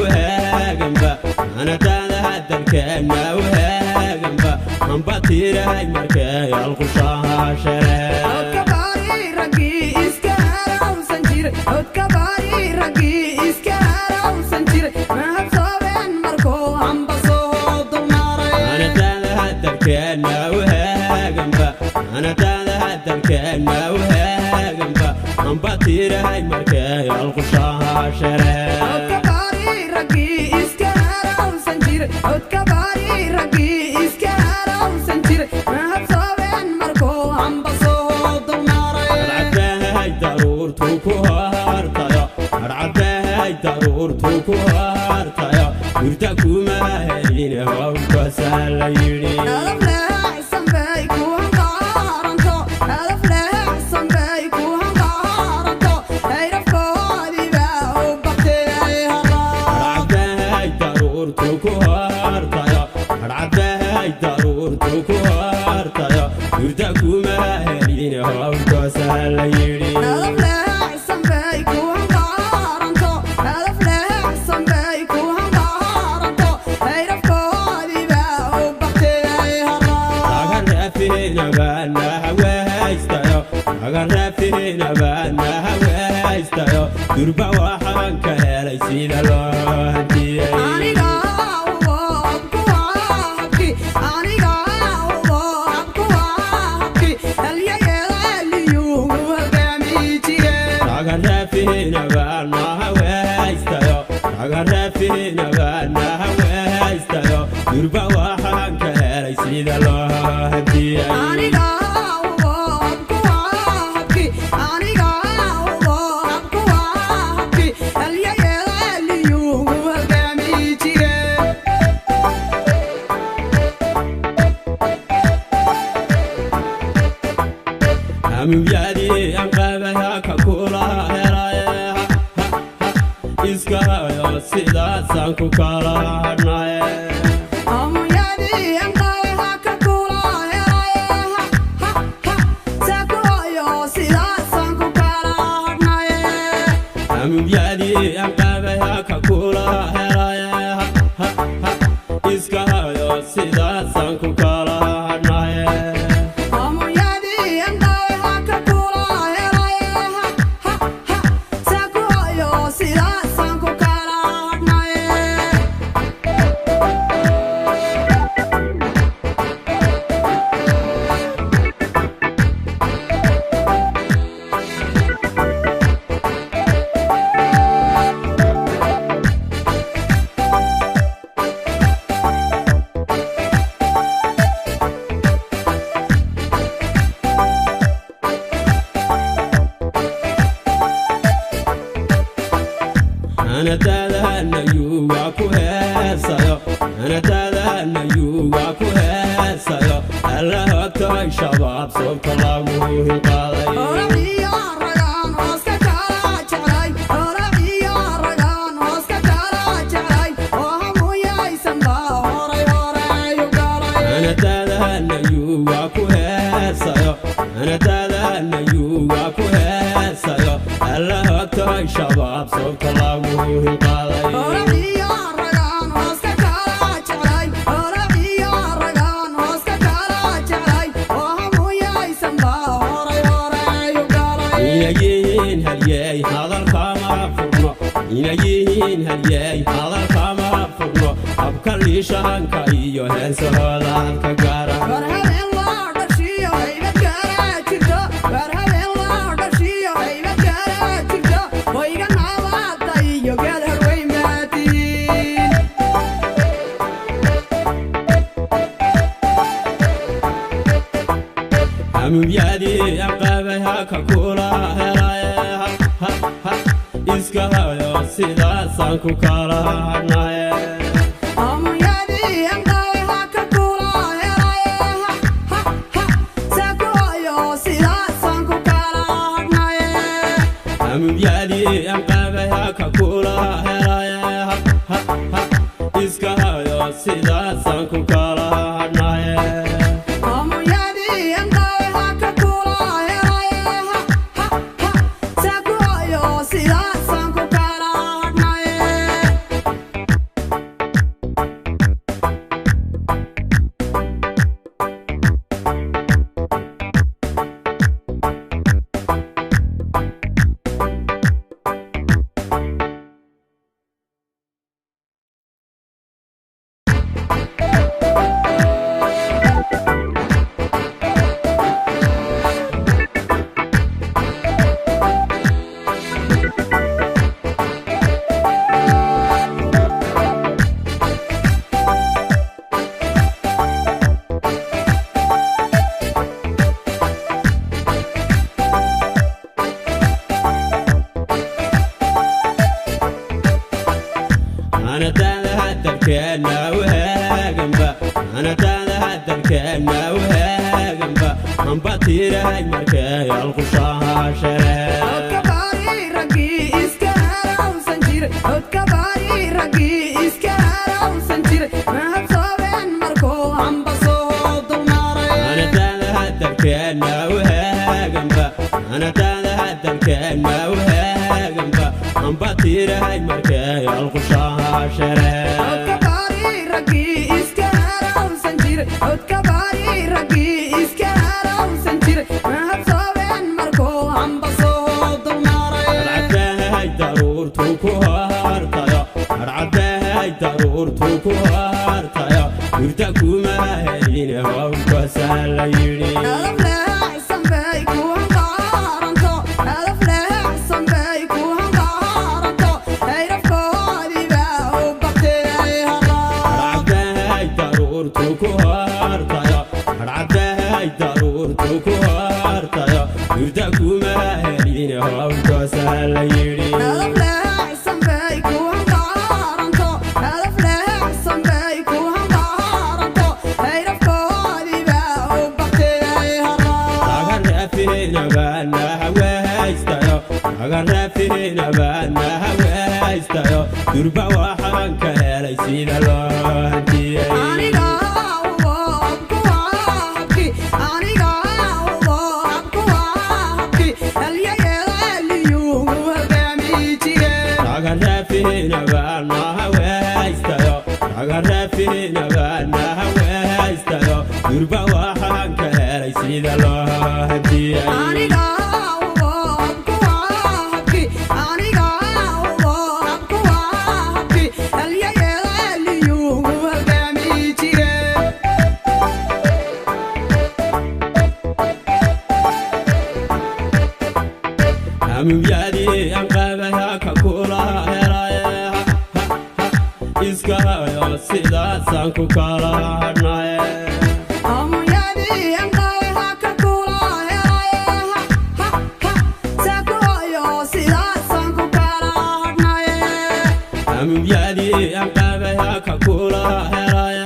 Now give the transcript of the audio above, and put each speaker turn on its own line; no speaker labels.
Uheeganba anataada hadalkeenna uheeganba hambatiirahay markee alqushaha shere. Anataada hadalkeenna uheeganba anataada hadalkeenna uheeganba hambatiirahay markee alqushaha shere. Harcadahay daruurtu ku hartayo, harcadahay daruurtu ku hartayo, hurda kuma helin hawlkaasaa la yidhi. Harcadahay daruurtu ku hartayo, harcadahay daruurtu ku hartayo, hurda kuma helin hawlkaasaa la yidhi. Aga raafinabana hawaystayo, durba waxaan ka helay sida loo hantiyey. Aga raafinabana hawaystayo, aga raafinabana hawaystayo, durba waxaan ka helay sida loo hantiyey. Hamuyadii aan qabay haka kula helay, iska hayo sidaasaan ku kala hadhnay. Hamuyadii aan qabay haka kula helay, iska hayo sidaasaan ku kala hadhnay. Anataadahanayuga ku heesayo, anataadahanayuga ku heesayo, alla hogtay shabaab soobta lagu hinqaaday. Anataadahanayuga ku heesayo, anataadahanayuga ku heesayo, alla hogtay shabaab soobta lagu hinqaaday. Inayihiin halyey hadalkama furno, inayihiin halyey hadalkama furno, habka liishaanka iyo heesahoodaad ka gaara. Hamuyadii aan qabay haka kula helay, iska hayo sidaasaan ku kala hadhnay. Hamuyadii aan qabay haka kula helay, iska hayo sidaasaan ku kala hadhnay.
Sidaasaan ku kala hadhnaye.
Hanataada dalkeenna u heeganba, hanataada dalkeenna u heeganba, hamba tiiray markay alqushaha shere. Hanataada dalkeenna u heeganba, hanataada dalkeenna u heeganba, hamba tiiray markay alqushaha shere. Harcadahay daruurtu ku hartayo, harcadahay daruurtu ku hartayo, hurda kuma helin hawlkaasaa la yidhi. Harcadahay daruurtu ku hartayo, harcadahay daruurtu ku hartayo, hurda kuma helin hawlkaasaa la yidhi. Laga raafinabana hawaystayo, durba waxaan ka helay sida loo hantiyey. Laga raafinabana hawaystayo, laga raafinabana hawaystayo, durba waxaan ka helay sida loo hantiyey. Hamumyadii aan qabay ka kula helay, iska hayo sidaasaan ku kala hadhnay. Hamumyadii aan qabay ka kula helay.